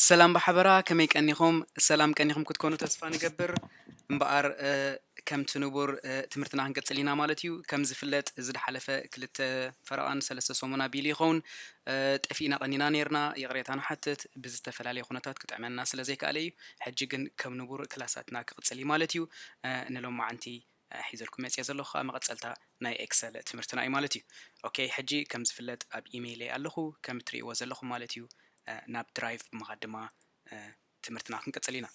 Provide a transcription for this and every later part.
ሰላም ብሓበራ፣ ከመይ ቀኒኹም? ሰላም ቀኒኹም ክትኮኑ ተስፋ ንገብር። እምበኣር፣ እ፣ ከምቲ ንቡር፣ እ፣ ትምህርትና ክንቅጽል ኢና ማለት እዩ። ከም ዝፍለጥ፣ ዝሓለፈ ክልተ ፈረቓን ሰለስተ ሰሙን ኣቢሉ ይኸውን፣ እ፣ ጠፊእና ቀኒና ነይርና። ይቕሬታ ንሓትት፣ ብዝተፈላለየ ኩነታት ክጥዕመና ስለ ዘይከኣለ እዩ። ሕጂ ግን ከም ንቡር ክላሳትና ክቕጽል እዩ ማለት እዩ። እ፣ ንሎማዓንቲ፣ እ፣ ሒዘልኩም መጽየ ዘለኹ ከኣ መቐጸልታ ናይ ኤክሰል ትምህርትና እዩ ማለት እዩ። ኦኬ፣ ሕጂ ከም ዝፍለጥ ኣብ ኢሜይለይ ኣለኹ፣ ከም እትርእይዎ ዘለኹም ማለት እዩ። እ፣ ናብ ድራይቭ ብምኻድ ድማ፣ እ፣ ትምህርትና ክንቅጽል ኢና።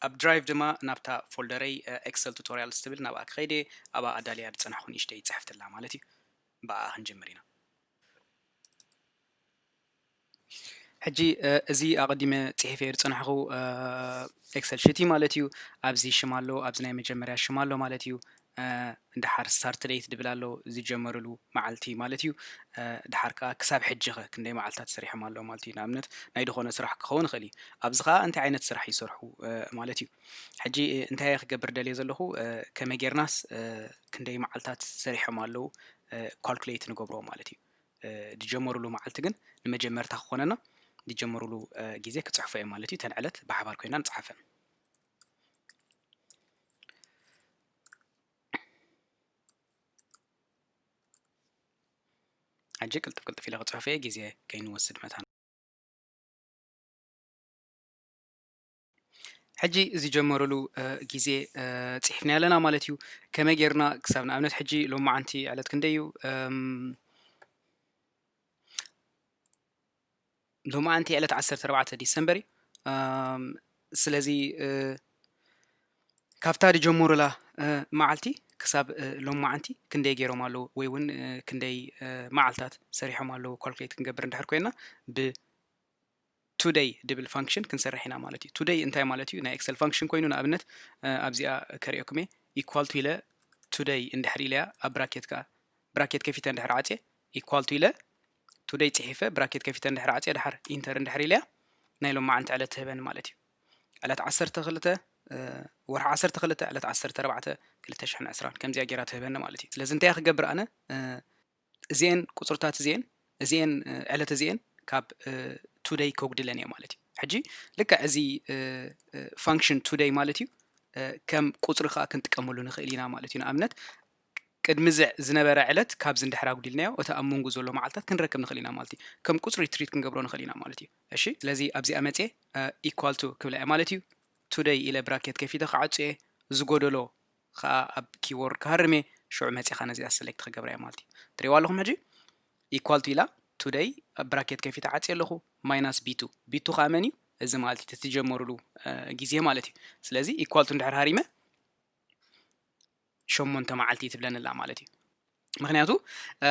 ኣብ ድራይቭ ድማ ናብታ ፎልደረይ፣ እ፣ ኤክሰል ቱቶርያልስ ትብል ናብኣ ክኸይድ እየ። ኣብኣ ኣዳልያ ዝጸናሕኩ ንእሽተይ ጽሕፍቲ ኣላ ማለት እዩ። ብኣኣ ክንጅምር ኢና። ሕጂ፣ እ፣ እዚ ኣቐዲመ ጽሒፈዮ ዝጸናሕኩ፣ እ፣ ኤክሰል ሽት እዩ ማለት እዩ። ኣብዚ ሽም ኣሎ፣ ኣብዚ ናይ መጀመርያ ሽም ኣሎ ማለት እዩ። እ፣ ደሓር ስታርት ዴት ዝብል ኣሎ፣ ዝጀመርሉ መዓልቲ ማለት እዩ። እ፣ ደሓር ከኣ ክሳብ ሕጂ ኸ ክንደይ መዓልታት ሰሪሖም ኣለዉ ማለት እዩ። ንኣብነት ናይ ዝኾነ ስራሕ ክኸውን ይኽእል እዩ። ኣብዚ ኸኣ እንታይ ዓይነት ስራሕ ይሰርሑ፣ እ፣ ማለት እዩ። ሕጂ፣ እ፣ እንታይ እየ ክገብር ደልየ ዘለኹ፣ እ፣ ከመይ ጌርናስ፣ እ፣ ክንደይ መዓልታት ሰሪሖም ኣለዉ፣ እ፣ ካልኩሌት ንገብሮ ማለት እዩ። እ፣ ዝጀመሩሉ መዓልቲ ግን ንመጀመርታ ክኾነና ዝጀመሩሉ፣ እ፣ ግዜ ክጽሕፎ እየ ማለት እዩ። እተን ዕለት ብሓባር ኮይና ንጽሓፈን። ሕጂ ቅልጥፍ ቅልጥፍ ኢለ ክጽሕፎ እየ፣ ግዜ ከይንወስድ መታን። ሕጂ ዝጀመሩሉ፣ እ፣ ግዜ፣ እ፣ ጽሒፍናዮ ኣለና ማለት እዩ። ከመይ ጌርና ክሳብ ንኣብነት ሕጂ ሎማዓንቲ ዕለት ክንደይ እዩ? እም፣ ሎማዓንቲ ዕለት ዓሰርተ ኣርባዕተ ዲሰምበር እዩ። እም፣ ስለዚ፣ እ፣ ካብታ ዝጀመሩላ፣ እ፣ መዓልቲ ክሳብ፣ እ፣ ሎማዓንቲ ክንደይ ገይሮም ኣለዉ ወይ እውን፣ እ፣ ክንደይ፣ እ፣ መዓልታት ሰሪሖም ኣለዉ ካልኩሌት ክንገብር እንድሕር ኮይና ብ ቱደይ ድብል ፋንክሽን ክንሰርሕ ኢና ማለት እዩ። ቱደይ እንታይ ማለት እዩ? ናይ ኤክሰል ፋንክሽን ኮይኑ ንኣብነት፣ እ፣ ኣብዚኣ ከርእየኩም እየ። ኢኳል ቱ ኢለ ቱደይ እንድሕር ኢለያ ኣብ ብራኬት ከኣ፣ ብራኬት ከፊተ እንድሕር ዓጽየ ኢኳል ቱ ኢለ ቱደይ ጽሒፈ ብራኬት ከፊተ እንድሕር ዓጽየ ደሓር ኢንተር እንድሕር ኢለያ ናይ ሎማዓንቲ ዕለት ትህበኒ ማለት እዩ። ዕለት ዓሰርተ ክልተ፣ እ፣ ወርሒ ዓሰርተ ክልተ ዕለት ዓሰርተ ኣርባዕተ ክልተ ሽሕን ዕስራን ከምዚኣ ጌራ ትህበኒ ማለት እዩ። ስለዚ እንታይ እየ ክገብር ኣነ? እ፣ እዚኤን ቁጽርታት እዚኤን፣ እዚኤን፣ እ፣ ዕለት እዚኤን ካብ፣ እ፣ ቱደይ ከጉድለን እየ ማለት እዩ። ሕጂ ልክዕ እዚ፣ እ፣ እ፣ ፋንክሽን ቱደይ ማለት እዩ፣ እ፣ ከም ቁጽሪ ከኣ ክንጥቀመሉ ንኽእል ኢና ማለት እዩ። ንኣብነት ቅድሚ ዝ-፣ ዝነበረ ዕለት ካብዚ እንድሕር ኣጉዲልናዮ፣ እቲ ኣብ መንጎ ዘሎ መዓልታት ክንረክብ ንኽእል ኢና ማለት እዩ። ከም ቁጽሪ ትሪት ክንገብሮ ንኽእል ኢና ማለት እዩ። እሺ፣ ስለዚ ኣብዚኣ መጽየ፣ እ፣ ኢኳል ቱ ክብላ እየ ማለት እዩ። ቱደይ ኢለ ብራኬት ከፊተ ክዓጹ እየ። ዝጎደሎ ከኣ ኣብ ኪቦርድ ክሃርም እየ። ሽዑ መጺኻ ነዚኣ ሰሌክት ክገብራ እየ ማለት እዩ። ትሪእዋ ኣለኹም ሕጂ? ኢኳል ቱ ኢላ ቱደይ ኣብ ብራኬት ከፊተ ዓጽየ ኣለኹ። ማይናስ ቢ ቱ። ቢ ቱ ከኣ መን እዩ? እዚ ማለት እዩ፣ እቲ ዝጀመሩሉ፣ እ፣ ግዜ ማለት እዩ። ስለዚ ኢኳል ቱ እንድሕር ሃሪመ ሸሞንተ መዓልቲ ትብለኒ ኣላ ማለት እዩ። ምኽንያቱ፣ እ፣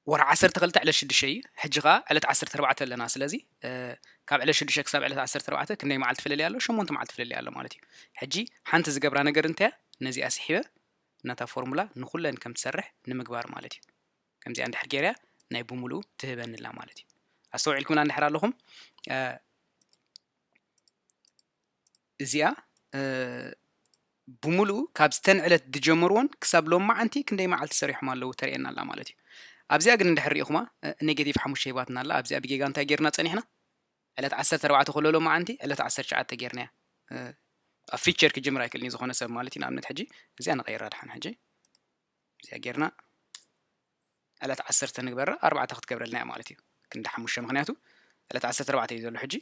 ወርሒ ዓሰርተ ክልተ ዕለት ሽዱሽተ እዩ። ሕጂ ኸኣ ዕለት ዓሰርተ ኣርባዕተ ኣለና። ስለዚ፣ እ፣ ካብ ዕለት ሽዱሽተ ክሳብ ዕለት ዓሰርተ ኣርባዕተ ክንደይ መዓልቲ ፍልልይ ኣሎ? ሸሞንተ መዓልቲ ፍልልይ ኣሎ ማለት እዩ። ሕጂ ሓንቲ ዝገብራ ነገር እንታይ እያ? ነዚኣ ስሒበ ነታ ፎርሙላ ንኹለን ከም ትሰርሕ ንምግባር ማለት እዩ። ከምዚኣ እንድሕር ገይረያ ናይ ብምሉኡ ትህበኒ ኣላ ማለት እዩ። ኣስተውዒልኩምላ እንድሕር ኣለኹም፣ እ፣ እዚኣ፣ እ፣ ብምሉኡ ካብ ዝተን ዕለት ዝጀመርዎን ክሳብ ሎማዓንቲ ክንደይ መዓልቲ ሰሪሖም ኣለዉ ተርእየና ኣላ ማለት እዩ። ኣብዚኣ ግን እንድሕር ርኢኹማ፣ እ፣ ኔጌቲቭ ሓሙሽተ ሂባትና ኣላ። ኣብዚኣ ብጌጋ እንታይ ጌርና ጸኒሕና? ዕለት ዓሰርተ ኣርባዕተ ከሎ ሎማዓንቲ ዕለት ዓሰርተ ትሽዓተ ጌርናያ። እ፣ ኣብ ፊቸር ክጅምር ኣይክእልን እዩ ዝኾነ ሰብ ማለት እዩ። ንኣብነት ሕጂ እዚኣ ንቐይራ ድሓን ሕጂ። እዚኣ ጌርና ዕለት ዓሰርተ ንግበራ፣ ኣርባዕተ ክትገብረልና እያ ማለት እዩ። ክንዲ ሓሙሽተ፣ ምኽንያቱ ዕለት ዓሰርተ ኣርባዕተ እዩ ዘሎ ሕጂ።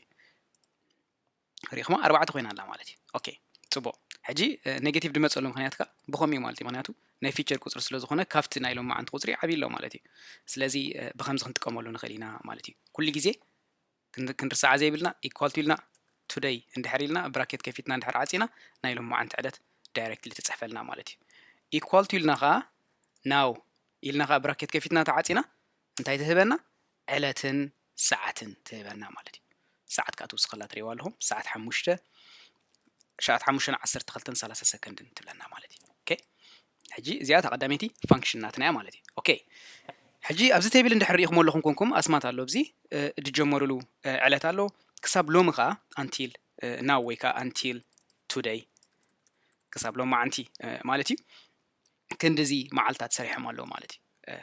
ርኢኹማ፣ ኣርባዕተ ኮይና ኣላ ማለት እዩ። ኦኬ፣ ጽቡቕ። ሕጂ፣ እ፣ ኔጌቲቭ ዝመጸሉ ምኽንያት ከኣ ብኸምኡ እዩ ማለት እዩ። ምኽንያቱ ናይ ፊቸር ቁጽሪ ስለ ዝኾነ ካብቲ ናይ ሎማዓንቲ ቁጽሪ ዓብዩ ኣሎ ማለት እዩ። ስለዚ፣ እ፣ ብኸምዚ ክንጥቀመሉ ንኽእል ኢና ማለት እዩ። ኩሉ ግዜ ክን-፣ ክንርስዓ ዘይብልና ኢኳል ቱ ኢልና ቱደይ እንድሕር ኢልና ብራኬት ከፊትና እንድሕር ዓጺና ናይ ሎማዓንቲ ዕለት ዳይሬክትሊ ትጽሕፈልና ማለት እዩ። ኢኳል ቱ ኢልና ከኣ ናው ኢልና ከኣ ብራኬት ከፊትና ተዓጺና እንታይ ትህበና? ዕለትን ሰዓትን ትህበና ማለት እዩ። ሰዓት ከኣ ትውስኸላ ትርእይዋ ኣለኹም። ሰዓት ሓሙሽተ፣ ሰዓት ሓሙሽተ ዓሰርተ ክልተን ሰላሳ ሰከንድን ትብለና ማለት እዩ። ኦኬ፣ ሕጂ እዚኣ እታ ቀዳመይቲ ፋንክሽን ናትና እያ ማለት እዩ። ኦኬ፣ ሕጂ ኣብዚ ቴብል እንድሕር ርኢኹም ኣለኹም ኮንኩም ኣስማት ኣሎ፣ ኣብዚ፣ እ፣ ዝጀመሩሉ፣ እ፣ ዕለት ኣሎ። ክሳብ ሎሚ ከኣ ኣንቲል፣ እ፣ ናው ወይ ከኣ ኣንቲል ቱደይ፣ ክሳብ ሎማዓንቲ፣ እ፣ ማለት እዩ። ክንድዚ መዓልታት ሰሪሖም ኣለዉ ማለት እዩ። እ፣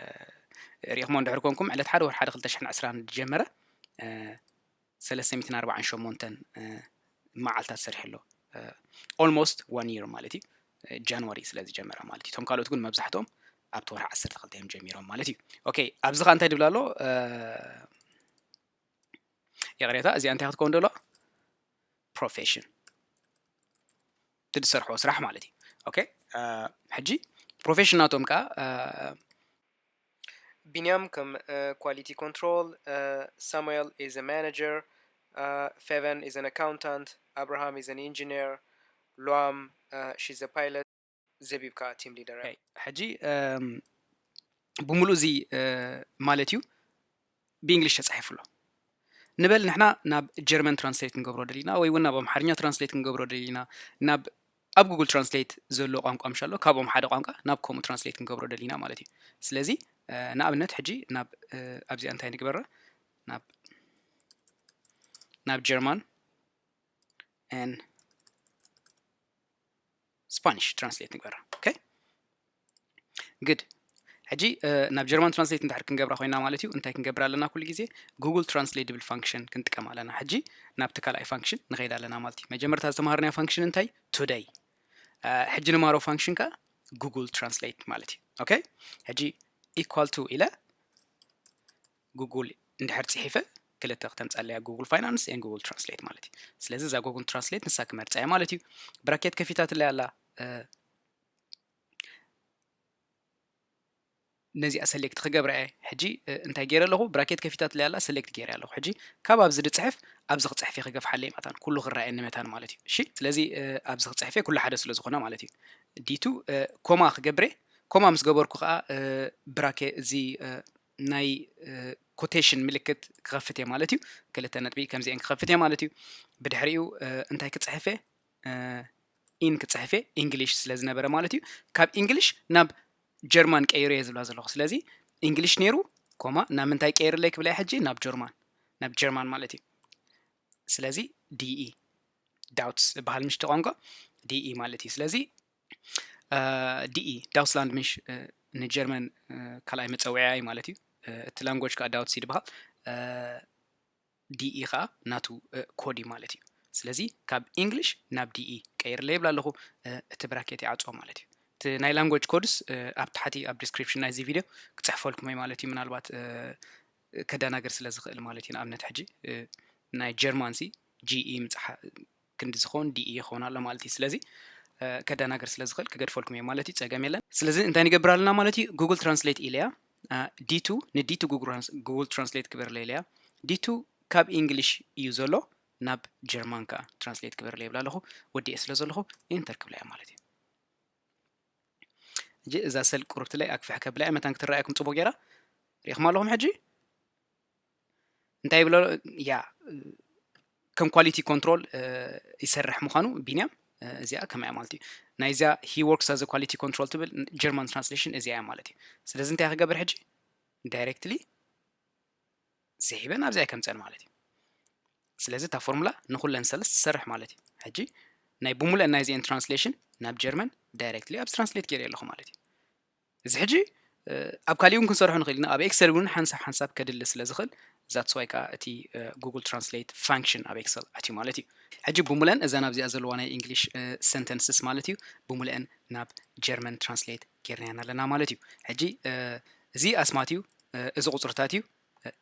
ርኢኹሞ እንድሕር ኮንኩም ዕለት ሓደ ወርሒ ሓደ ክልተ ሽሕን ዕስራን ዝጀመረ፣ እ፣ ሰለስተ ሚእትን ኣርባዓን ሸሞንተን መዓልታት ሰሪሑ ኣሎ። Almost one year ማለት እዩ። ጃንዋሪ ስለ ዝጀመረ ማለት እዩ። እቶም ካልኦት ግን መብዛሕትኦም ኣብቲ ወርሒ ዓሰርተ ክልተ እዮም ጀሚሮም ማለት እዩ። ኦኬ፣ ኣብዚ ኸ እንታይ ድብል ኣሎ? ይቕሬታ፣ እዚኣ እንታይ ክትከውን ደሎ? ፕሮፌሽን፣ እቲ ዝሰርሕዎ ስራሕ ማለት እዩ። ኦኬ፣ ሕጂ ፕሮፌሽን ናቶም ከዓ ቢንያም ከም quality control፣ ሳሙኤል is a manager፣ ፌቨን is an accountant፣ ኣብርሃም is an engineer፣ ሉዋም she's a pilot፣ ዘቢብ ከዓ team leader እያ። ሕጂ ብምሉእ እዚ ማለት እዩ ብእንግሊሽ ተፃሒፉ ኣሎ። ንበል ንሕና ናብ ጀርመን ትራንስሌት ክንገብሮ ደሊና ወይ እውን ናብ ኣምሓርኛ ትራንስሌት ክንገብሮ ደሊና ናብ ኣብ ጉግል ትራንስሌት ዘሎ ቋንቋ ምሽ ኣሎ፣ ካብኦም ሓደ ቋንቋ ናብ ከምኡ ትራንስሌት ክንገብሮ ደሊና ማለት እዩ። ስለዚ ንኣብነት ሕጂ ናብ ኣብዚኣ እንታይ ንግበራ? ናብ ናብ ጀርማን ን ስፓኒሽ ትራንስሌት ንግበራ። ኦኬ፣ ግድ ሕጂ ናብ ጀርማን ትራንስሌት እንድሕር ክንገብራ ኮይና ማለት እዩ፣ እንታይ ክንገብር ኣለና? ኩሉ ግዜ ጉግል ትራንስሌት ድብል ፋንክሽን ክንጥቀም ኣለና። ሕጂ ናብቲ ካልኣይ ፋንክሽን ንኸይድ ኣለና ማለት እዩ። መጀመርታ ዝተምሃርናዮ ፋንክሽን እንታይ? ቱደይ። ሕጂ ንማሮ ፋንክሽን ከ ጉግል ትራንስሌት ማለት እዩ። ኦኬ፣ ሕጂ ኢኳል ቱ ኢለ ጉግል እንድሕር ፅሒፈ ክልተ ክተምፀለያ ጉግል ፋይናንስ ን ጉግል ትራንስሌት ማለት እዩ። ስለዚ እዛ ጉግል ትራንስሌት ንሳ ክመርፃ እያ ማለት እዩ። ብራኬት ከፊታትለይ ኣላ። ነዚኣ ሰሌክት ክገብራ እየ። ሕጂ እንታይ ገይረ ኣለኹ? ብራኬት ከፊታትለይ ኣላ፣ ሰሌክት ገይረ ኣለኹ። ሕጂ ካብ ኣብዚ ዝፅሕፍ ኣብዚ ክፅሕፍ እየ፣ ክገፍሓለይ መታን ኩሉ ክረኣየኒ መታን ማለት እዩ። እሺ፣ ስለዚ ኣብዚ ክፅሕፍ እየ፣ ኩሉ ሓደ ስለ ዝኾነ ማለት እዩ። ዲቱ ኮማ ክገብረ፣ ኮማ ምስ ገበርኩ ከዓ ብራኬ እዚ ናይ ኮቴሽን ምልክት ክኸፍት እየ ማለት እዩ። ክልተ ነጥቢ ከምዚአን ክኸፍት እየ ማለት እዩ። ብድሕሪኡ እንታይ ክፅሕፍ እየ? ኢን ክፅሕፍ እየ፣ ኢንግሊሽ ስለ ዝነበረ ማለት እዩ። ካብ ኢንግሊሽ ናብ ጀርማን ቀይረ እየ ዝብላ ዘለኹ። ስለዚ ኢንግሊሽ ነይሩ ኮማ ናብ ምንታይ ቀይርለይ ክብላ እየ ሕጂ? ናብ ጀርማን፣ ናብ ጀርማን ማለት እዩ። ስለዚ ዲኢ ዳውትስ ዝበሃል ምሽቲ ቋንቋ ዲኢ ማለት እዩ። ስለዚ ዲኢ ዳውስላንድ ምሽ ንጀርመን ካልኣይ መፀውዒያ እዩ ማለት እዩ። እቲ ላንጎጅ ከዓ ዳውትስ ይድበሃል። ዲኢ ከዓ ናቱ ኮድ እዩ ማለት እዩ። ስለዚ ካብ ኢንግሊሽ ናብ ዲኢ ቀይርለ ይብላ ኣለኹ። እቲ ብራኬት ይዓፅዎ ማለት እዩ። እቲ ናይ ላንጎጅ ኮድስ ኣብ ታሕቲ ኣብ ዲስክሪፕሽን ናይዚ ቪድዮ ክፅሕፈልኩም እየ ማለት እዩ። ምናልባት ከደናግር ስለ ዝኽእል ማለት እዩ። ንኣብነት ሕጂ ናይ ጀርማን ሲ ጂኢ ምፅሓ ክንዲ ዝኸውን ዲኢ ይኸውን ኣሎ ማለት እዩ። ስለዚ ከደናግር ስለ ዝኽእል ክገድፈልኩም እየ ማለት እዩ። ፀገም የለን። ስለዚ እንታይ ንገብር ኣለና ማለት እዩ? ጉግል ትራንስሌት ኢለያ ዲቱ ንዲቱ ጉግል ትራንስሌት ክበርለ ኢለያ። ዲቱ ካብ ኢንግሊሽ እዩ ዘሎ ናብ ጀርማን ከዓ ትራንስሌት ክበርለ ይብላ ኣለኹ። ወዲኤ ስለ ዘለኹ ኢንተር ክብላ እየ ማለት እዩ። ሕጂ እዛ ሰል ቁርብትለይ ኣክፍሕ ከብላ እየ መታን ክትረኣየኩም ፅቡቅ ገይራ። ሪኢኹም ኣለኹም ሕጂ እንታይ ይብሎ? ያ ከም ኳሊቲ ኮንትሮል ይሰርሕ ምዃኑ ቢንያም እዚኣ ከመያ ማለት እዩ። ናይዚኣ he works as quality control ትብል ጀርማን ትራንስሌሽን እዚኣ እያ ማለት እዩ። ስለዚ እንታይ ክገብር ሕጂ? ዳይሬክትሊ ስሒበ ናብዚኣ ከምፀን ማለት እዩ። ስለዚ እታ ፎርሙላ ንኩለን ሰልስ ትሰርሕ ማለት እዩ። ሕጂ ናይ ብሙሉአን ናይዚአን ትራንስሌሽን ናብ ጀርመን ዳይሬክትሊ ኣብ ትራንስሌት ገይረ ኣለኹ ማለት እዩ። እዚ ሕጂ ኣብ ካሊእ እውን ክንሰርሖ ንኽእል ኢና። ኣብ ኤክሰል እውን ሓንሳብ ሓንሳብ ከድሊ ስለ ዝኽእል that's why ከዓ እቲ ጉግል ትራንስሌት ፋንክሽን ኣብ ኤክሰል ኣትዩ ማለት እዩ። ሕጂ ብሙለን እዛ ናብዚኣ ዘለዋ ናይ ኢንግሊሽ ሰንተንስስ ማለት እዩ ብሙሉአን ናብ ጀርመን ትራንስሌት ጌርናያን ኣለና ማለት እዩ። ሕጂ እዚ ኣስማት እዩ፣ እዚ ቁፅርታት እዩ።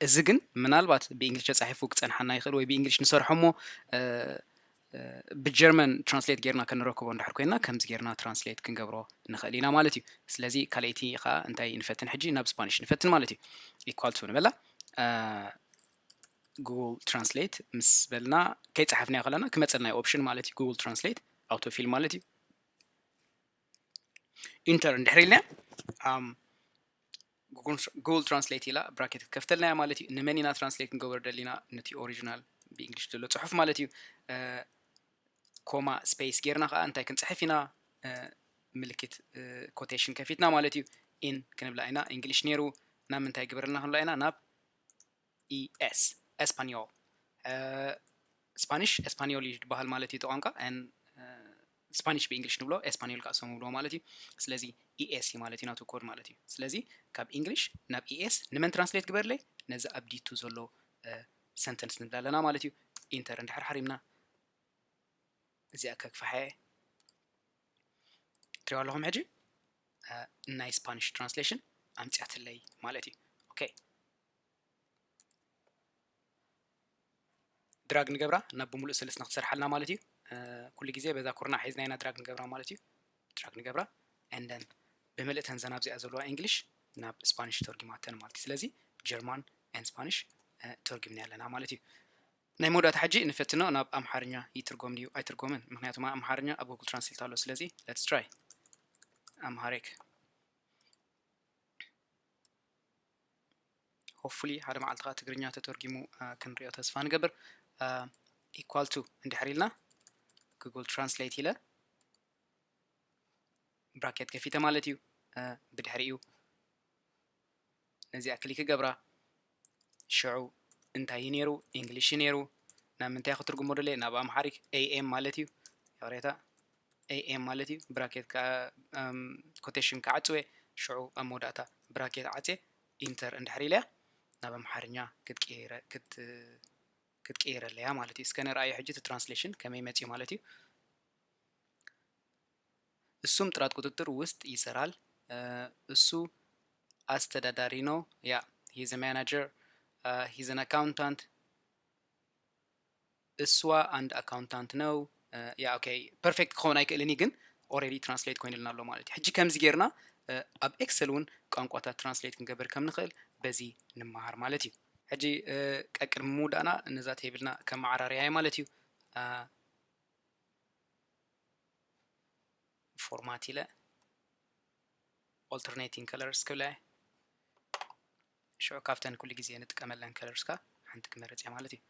እዚ ግን ምናልባት ብእንግሊሽ ተፃሒፉ ክፀንሓና ይኽእል ወይ ብእንግሊሽ ንሰርሖ እሞ ብጀርመን ትራንስሌት ጌርና ከንረክቦ እንድሕር ኮይና ከምዚ ጌርና ትራንስሌት ክንገብሮ ንኽእል ኢና ማለት እዩ። ስለዚ ካልኣይቲ ከዓ እንታይ ንፈትን ሕጂ? ናብ ስፓኒሽ ንፈትን ማለት እዩ። ኢኳል ቱ ንበላ ጉግል ትራንስሌት ምስ በልና ከይፀሓፍናዮ ከለና ክመፀልና እዩ ኦፕሽን ማለት እዩ። ጉግል ትራንስሌት ኣውቶ ፊል ማለት እዩ። ኢንተር እንድሕር ኢልና ጉግል ትራንስሌት ኢላ ብራኬት ክትከፍተልና እያ ማለት እዩ። ንመን ኢና ትራንስሌት ክንገብሮ ደሊና? ነቲ ኦሪጂናል ብእንግሊሽ ዘሎ ፅሑፍ ማለት እዩ። ኮማ ስፔስ ጌርና ከዓ እንታይ ክንፅሕፍ ኢና? ምልክት ኮቴሽን ከፊትና ማለት እዩ። ኢን ክንብላ ኢና። እንግሊሽ ነይሩ ናብ ምንታይ ግበረልና ክንብላ ኢና? ናብ ኢኤስ ኤስፓኒዮል። ስፓኒሽ ኤስፓኒዮል እዩ ዝበሃል ማለት እዩ እቲ ቋንቋ። ስፓኒሽ ብእንግሊሽ ንብሎ፣ ኤስፓኒዮል ከዓ ሰሙ ብሎ ማለት እዩ። ስለዚ ኢኤስ እዩ ማለት እዩ ናቱ ኮድ ማለት እዩ። ስለዚ ካብ ኢንግሊሽ ናብ ኢኤስ ንመን ትራንስሌት ግበርለይ? ነዚ ኣብ ዲቱ ዘሎ sentence ንብል ኣለና ማለት እዩ። ኢንተር እንድሕር ሓሪምና እዚኣ ከክፍሓ እየ። ትሪኦ ኣለኹም ሕጂ ናይ ስፓኒሽ ትራንስሌሽን ኣምፅኣትለይ ማለት እዩ። ኦኬ ድራግ ንገብራ ናብ ብምሉእ ስልስ ንክትሰርሓልና ማለት እዩ። ኩሉ ግዜ በዛ ኩርና ሒዝና ኢና ድራግ ንገብራ ማለት እዩ። ድራግ ንገብራ and then ብምልእተን ዘን ኣብዚኣ ዘለዋ እንግሊሽ ናብ ስፓኒሽ ተርጊማተን ማለት እዩ። ስለዚ ጀርማን and ስፓኒሽ ተርጊምና ኣለና ማለት እዩ። ናይ መወዳእታ ሕጂ ንፈትኖ ናብ ኣምሓርኛ ይትርጎም ድዩ ኣይትርጎምን። ምክንያቱ ኣምሓርኛ ኣብ ጉግል ትራንስሌት ኣሎ። ስለዚ let's try ኣምሃሪክ። Hopefully ሓደ መዓልቲ ከዓ ትግርኛ ተተርጊሙ ክንሪኦ ተስፋ ንገብር። Equal to እንድሕር ኢልና ጉግል ትራንስሌት ኢለ ብራኬት ከፊተ ማለት እዩ። ብድሕሪኡ ነዚኣ ክሊክ ገብራ። ሽዑ እንታይ እዩ ነይሩ? እንግሊሽ እዩ ነይሩ። ናብ ምንታይ ክትርጉሞ ደለ? ናብ ኣምሓሪክ ኤኤም ማለት እዩ። ይቕሬታ፣ ኤኤም ማለት እዩ። ብራኬት ኮቴሽን ክዓፅወ። ሽዑ ኣብ መወዳእታ ብራኬት ዓፅየ ኢንተር እንድሕር ኢለያ ናብ ኣምሓርኛ ክትቀይረለያ ማለት እዩ። እስከ ንርኣዮ ሕጂ እቲ ትራንስሌሽን ከመይ መፅዩ ማለት እዩ። እሱም ጥራት ቁጥጥር ውስጥ ይሰራል። እሱ አስተዳዳሪ ነው። ያ he's a manager, he's an accountant. እሷ አንድ አካውንታንት ነው። ያ ኦኬ ፐርፌክት ክኸውን ኣይክእልን እዩ፣ ግን already ትራንስሌት ኮይኑልና ኣሎ ማለት እዩ። ሕጂ ከምዚ ጌርና ኣብ ኤክሰል እውን ቋንቋታት ትራንስሌት ክንገብር ከም ንኽእል በዚ ንመሃር ማለት እዩ። ሕጂ ቀቅድሚ ምውዳእና ነዛ ቴብልና ከመዓራርያ ማለት እዩ። ፎርማት ኢለ alternating colors ክብለ ሽዑ ካብተን ኩሉ ግዜ ንጥቀመለን colors ካ ሓንቲ ክመርጽ እየ ማለት እዩ።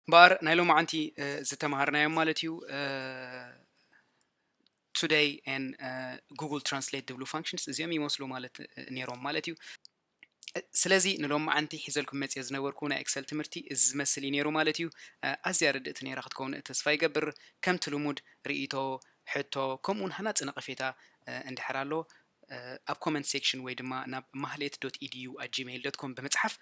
እምበኣር ናይ ሎማዓንቲ ዝተምሃርናዮም ማለት እዩ today and Google Translate ዝብሉ functions እዚኦም ይመስሉ ማለት ነይሮም ማለት እዩ። ስለዚ ንሎማዓንቲ ሒዘልኩም መፅየ ዝነበርኩ ናይ ኤክሰል ትምህርቲ እዚ ዝመስል እዩ ነይሩ ማለት እዩ። ኣዝያ ርድእቲ ነይራ ክትከውን ተስፋ ይገብር። ከምቲ ልሙድ ርእይቶ፣ ሕቶ ከምኡውን ሃናፂ ነቐፌታ እንድሕር ኣሎ ኣብ comment section ወይ ድማ ናብ ማህሌት dot edu at gmail dot com ብምፅሓፍ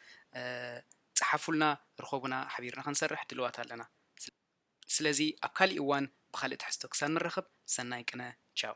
ፀሓፉልና፣ ርኸቡና፣ ሓቢርና ክንሰርሕ ድልዋት ኣለና። ስለዚ ኣብ ካሊእ እዋን ብኻልእ ትሕዝቶ ክሳብ ንራኸብ ሰናይ ቅነ፣ ቻው።